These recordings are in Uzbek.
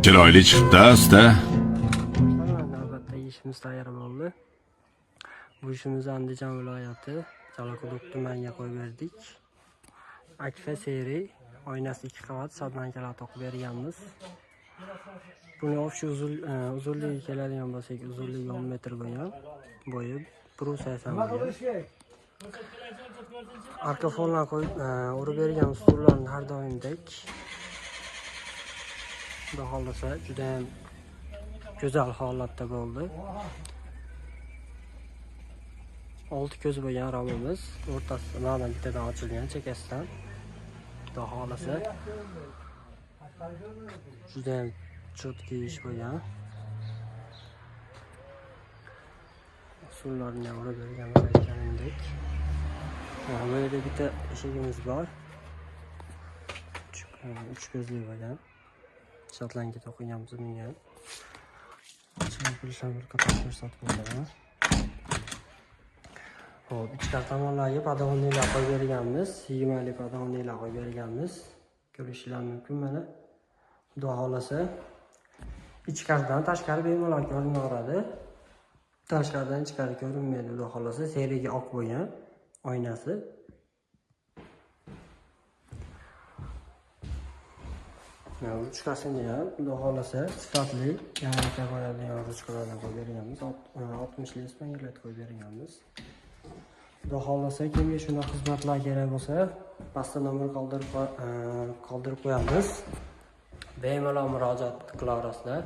Chiroyli chiqdi, usta. Navbatdagi ishimiz tayyor bo'ldi. Bu ishimizni Andijon viloyati Jalaquduq tumaniga qo'yib berdik. Akfa seri oynasi 2 qavat sodlankalar to'qib berganmiz. Buni общий uzunligi keladigan bo'lsak, uzunligi 10 metr bo'lgan, bo'yi 1.80 bo'lgan. Arka fonlar qo'yib urib bergan ustunlarni har doimdek. Xudo xohlasa juda ham go'zal holatda bo'ldi. 6 ko'z bo'lgan romimiz, o'rtasi mana bittadan ochilgan chekasidan. Xudo xohlasa juda ham cho'tki ish bo'lgan. Usullarni ham urib berganmiz aytganimdek. Bu yerda bitta eshigimiz bor. 3 ko'zli bo'lgan. Shotlandga to'qiganmiz bunga ham. Bir qator ko'rsatib bo'laman. Xo'p, ichkari tomonlarga podovniylar qo'yib berganmiz. 20lik podovniylar qo'yib berganmiz. Ko'rishingiz mumkin mana. Xudo xohlasa ichkaridan tashqari bemalol ko'rinaveradi. Tashqaridan ichkari ko'rinmaydi, xudo xohlasa. Serigi oq bo'lgan oynasi. Ruchkasini ham xudo xohlasa sifatli yangilikka qo'yadigan ruchkalardan qo'yib berganmiz. 60lik spangerlar qo'yib berganmiz. Xudo xohlasa kimga shunday xizmatlar kerak bo'lsa, pastda nomer qoldirib qo'yamiz. Bemalol murojaat qilaverasizlar.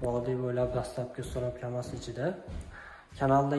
Vodiy bo'ylab dastlabki so'rab kamasi ichida. Kanalda